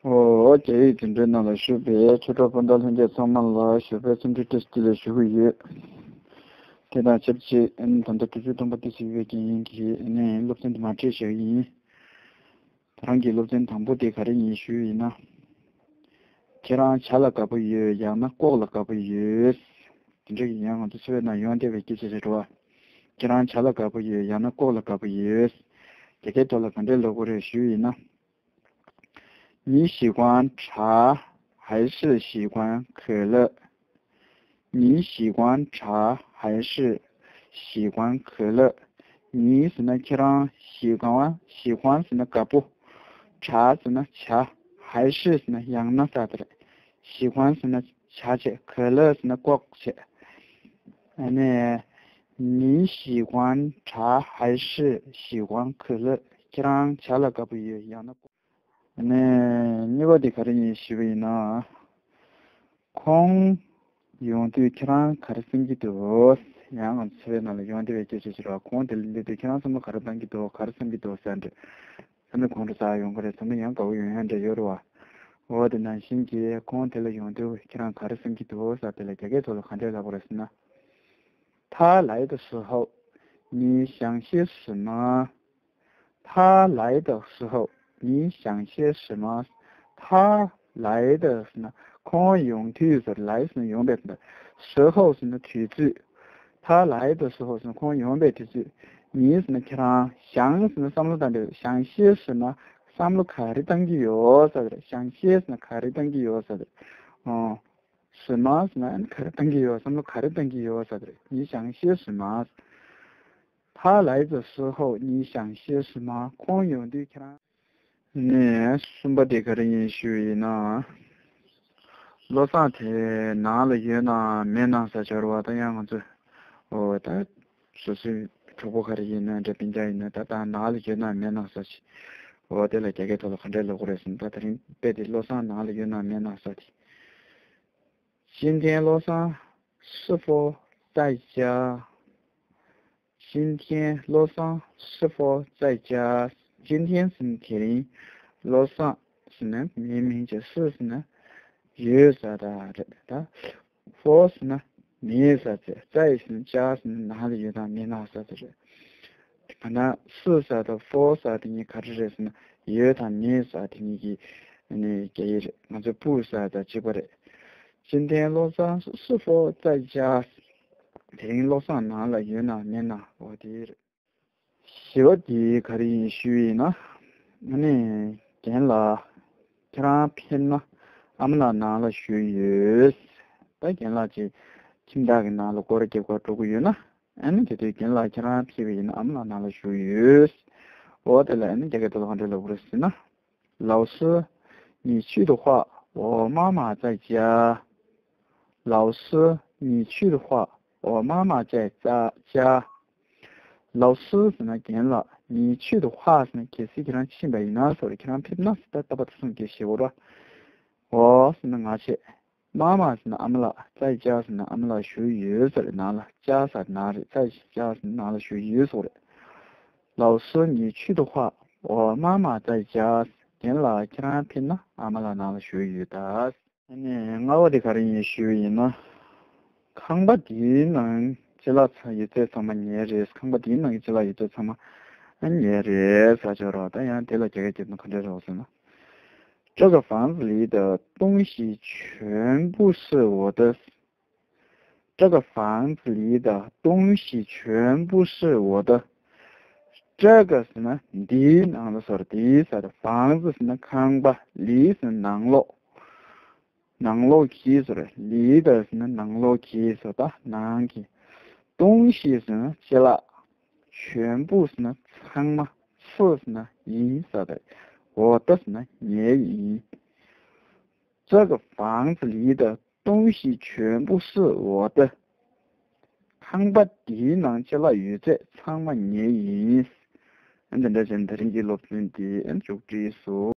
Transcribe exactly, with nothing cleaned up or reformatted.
ཨོ། རྒྱ་ཡིག་འཛིན་གྲྭའི་ནང་ལ་བཞུགས་པའི་ཆོས་གྲོགས་སྤུན་ཟླ་ལྷན་རྒྱས་ཚང་མ་ལ་ཞོགས་པའི་འཚམས་འདྲི་བཀྲ་ཤིས་བདེ་ལེགས་ཞུ་གི་ཡོད། དེ་དང་ཆབས་ཅིག་ཨ་ནི་ད་ལྟ་དུས་ཚོད་སྟོང་པ་ཏི་ཞིག་ཡོད་ཀྱི་ཡིན་གྱི་ཨ་ནི་སློབ་ཚན་དུ་མ་ཁྲིད་བཞག་གི་ཡིན། ད་རང་གི་སློབ་ཚན་དང་པོ་དེ་ག་རེ་ཡིན་ཞུས་ཡིན་ན། ཁྱེད་རང་ཇ་ལ་དགའ་པོ་ཡོད་ཡང་ན་ཀོག་ལ་དགའ་པོ་ཡོད། དེ་འདྲ་གི་ཡང་ང་ཚོ་འཚོ་བའི་ནང་ཡོང་བསྡད་པའི་སྐད་ཆ་རེད་བ། ཁྱེད་རང་ཇ་ལ་དགའ་པོ་ཡོད་ཡང་ན་ཀོག་ལ་དགའ་པོ་ཡོད། རྒྱ་སྐད་ཐོག་ལ་ག་འདྲས་ལབ་དགོས་རེད་ཞུས་ཡིན་ན། 你喜欢茶还是喜欢可乐？你喜欢茶还是喜欢可乐？你ཟེར་ན་ཁྱེད་རང་། 喜欢 喜欢 ཟེར་ན་དགའ་པོ། 茶 ཟེར་ན་ཇ། 还是 ཟེར་ན་ཡང་ན་ཟེར་དེ་རེད། 喜欢 ཟེར་ན་ཇ་བྱས། 可乐 ཟེར་ན་ཀོག་བྱས། ཨ་ནི། 你喜欢茶还是喜欢可乐？ ཁྱེད་རང་ཇ་ལ་དགའ་པོ་ཡོད་ཡང་ན་ཀོག་ཨ་ནི། གཉིས་པ་དེ་ག་རེ་ཡིན་ཞུས་པ་ཡིན་ན། ཁོང་ཡོང་དུས་ཁྱེད་རང་ག་རེ་བསམ་གྱི་འདུག་ཡང་ང་ཚོ་འཚོ་བའི་ནང་ལ་ཡོང་བསྡད་པའི་སྐད་ཆ་ཞིག་རེད་བ། ཁོང་དེ་ལ་སླེབས་དུས་ཁྱེད་རང་བསམ་བློ་ག་རེ་བཏང་གི་འདུག་ག་རེ་བསམ་གྱི་འདུག་ཟེར་འདྲི། བསམ་བློ་གང་འདྲ་ཟ་ཡོང་གི་རེད། བསམ་བློ་ཡང་དགའ་བོ་ཡོང་ཡ་འདྲ་ཡོད་རེད་བ། འོ་དེ་ནང་བཞིན་གྱི་ཁོང་དེ་ལ་ཡོང་དུས་ཁྱེད་རང་ག་རེ་བསམ་གྱི་འདུག་ཟེར་དེ་ལ་རྒྱ་སྐད་ཐོག་ལ་ག་འདྲས་ལབ་དགོས་རེད་ཟེར་ན། 他来的时候，你想些什么？ 他来的时候，你想些什么？ 他来的 ཟེར་ན་ཁོང་ཡོང་དུས་ཟེར། 来 ཟེར་ན་ཡོང་བའི་དོན། 时候 ཟེར་ན་དུས་ཚོད། 他来的时候 ཟེར་ན་ཁོང་ཡོང་བའི་དུས་ཚོད། 你 ཟེར་ན་ཁྱེད་རང་། 想 ཟེར་ན་བསམ་བློ་བཏང་འདྲ། 想些什么། བསམ་བློ་ག་རེ་བཏང་གི་ཡོད་ཟེར་རེད། 想些 ཟེར་ན་ག་རེ་བཏང་གི་ཡོད་ཟེར་རེད། ཨོ། 什么 ཟེར་ན་ག་རེ་བཏང་གི་ཡོད། བསམ་བློ་ག་རེ་བཏང་གི་ཡོད་ཟེར་རེད། 你想些什么། 他来的时候，你想些什么？ ཁོང་ཡོང་དུས་ཁྱེད་རང་། ནས་གསུམ་པ་དེ་ག་རེ་ཡིན་ཞུས་ཡིན་ན། བློ་བཟང་དེ་ནང་ལ་ཡོད་ན་མེད་ན་ཟེར་བྱ་བ། ད་ཡང་ང་ཚོ། ཨོ་ད། སོ་སོའི་གྲོགས་པོ་ག་རེ་ཡིན་ན་འདྲ་སྤུན་ཀྱག་ཡིན་ན་ད་ད་ནང་ལ་ཡོད་ན་མེད་ན་ཟེར་ཅིག་ཨོ་དེ་ལ་རྒྱ་སྐད་ཐོག་ལ་ག་འདྲས་ལབ་དགོས་རེད་ཟེར་ན། ད་དེ་རིང་དཔེ་དེ་བློ་བཟང་ནང་ལ་ཡོད་ན་མེད་ན་ཟེར་དེ། 今天 བློ་བཟང་是否在家？ 今天 བློ་བཟང་是否在家？ 今天 ཟེར་ན་དེ་རིང་། བློ་བཟང་ཟེར་ན་མིའི་མིང་བྱས། 是 ཟེར་ན་ཡོད་ཟེར་ད་རེད་ད། 否 ཟེར་ན་མེད་ཟེར་ཚེ། 在 ཟེར་ན་家 ཟེར་ན་ནང་ལ་ཡོད་དང་མེད་ན་ཟེར་ཚེ་རེད། ག་ན་是 ཟེར་དང་否 ཟེར་དེ་གཉིས་ག་རེ་རེད་ཟེར་ན་ཡོད་དང་མེད་ཟེར་དེ་གཉིས་ཀྱི་ནི་རྒྱ་ཡིག་རེད། ང་ཚོ་不 ཟེར་དང་གཅིག་པ་རེད། 今天 བློ་བཟང་是否在家། དེ་རིང་བློ་བཟང་ནང་ལ་ཡོད་ན་མེད་ན་འོ་དེ་རེད། བཞི་པ་དེ་ག་རེ་ཡིན་ཞུས་ཡིན་ན། ཨ་ནི། རྒན་ལགས། ཁྱེད་རང་ཕེབས་ན་ཨ་མ་ལགས་ནང་ལ་བཞུགས་ཡོད། ད་རྒན་ལགས་ཀྱིས་ཁྱིམ་བདག་གི་ནང་ལ་སྐོར་ར་རྒྱབ་གར་འགྲོ་གི་ཡོད་ན། ཨ་ནི་དེ་དུས་རྒན་ལགས་ཁྱེད་རང་ཕེབས་པ་ཡིན་ན་ཨ་མ་ལགས་ནང་ལ་བཞུགས་ཡོད། འོ་དེ་ལ་ཨ་ནི་རྒྱ་སྐད་ཐོག་ལ་ག་འདྲ་ལབ་དགོས་རེད་ཟེར་ན། 老师，你去的话，我妈妈在家。 老师，你去的话，我妈妈在家。 老师 ཟེར་ན་རྒན་ལགས། 你去的话 ཟེར་ན་གལ་སྲིད་ཁྱེད་རང་ཕྱིན་པ་ཡིན་ན་ཟེར་བ་རེད། ཁྱེད་རང་ཕེབས་ན་ཟེར། ད་ལྟ་བ་ད་སོང་གི་ཞེས་པ་རེད། 我 ཟེར་ན་ང་བྱས། 妈妈 ཟེར་ན་ཨ་མ་ལགས། 在家 ཟེར་ན་ཨ་མ་ལགས་བཞུགས་ཡོད་ཟེར་རེད། ནང་ལ། 家 ཟེར་ནང་རེད། 在家 ཟེར་ན་ནང་ལ་བཞུགས་ཡོད་ཟེར་བ་རེད། 老师，你去的话，我妈妈在家。 རྒན་ལགས་ཁྱེད་རང་ཕེབས་ན་ཨ་མ་ལགས་ནང་ལ་བཞུགས་ཡོད་ད། ཨ་ནི་ལྔ་པ་དེ་ག་རེ་ཡིན་ཞུས་ཡིན་ན། ཁང་པ་འདིའི་ནང་ཅ་ལག་ཚང་ཡོད་ཚད་ཚང་མ་ངའི་རེད། ཁང་པ་འདིའི་ནང་གི་ཅ་ལག་ཡོད་ཚད་ཚང་མ་ཨ་ངའི་རེད་ཟེར་ཆོག་རོགས། ད་ཡང་དེ་ལ་རྒྱ་སྐད་རྒྱབ་ན་ག་འདྲ་རེད་ཟེར་ན། 这个房子里的东西全部是我的。 这个房子里的东西全部是我的。 这个 ཟེར་ན་འདིའི་ནང་ལ་ཟེར། འདིའི་ཟེར། 房子 ཟེར་ན་ཁང་པ། 里 ཟེར་ན་ནང་ལོགས། ནང་ལོགས་ཀྱི་ཟེར། 里的 ཟེར་ན་ནང་ལོགས་ཀྱི་ཟེར། ད་ནང་གི། 东西 ཟེར་ན་ཅ་ལག 全部 ཟེར་ན་ཚང་མ། 是 ཟེར་ན་ཡིན་ཟེར། 我的 ཟེར་ན་ངའི་ཡིན། 这个房子里的东西全部是我的。 ཁང་པ་འདིའི་ནང་ཅ་ལག་ཡོད་ཚད་ཚང་མ་ངའི་ཡིན། ཨ་འདི་འདྲ་བྱས་ནས་དེ་རིང་གི་སློབ་ཚན་འདི་ཨ་མཇུག་སྒྲིལ་སོང་།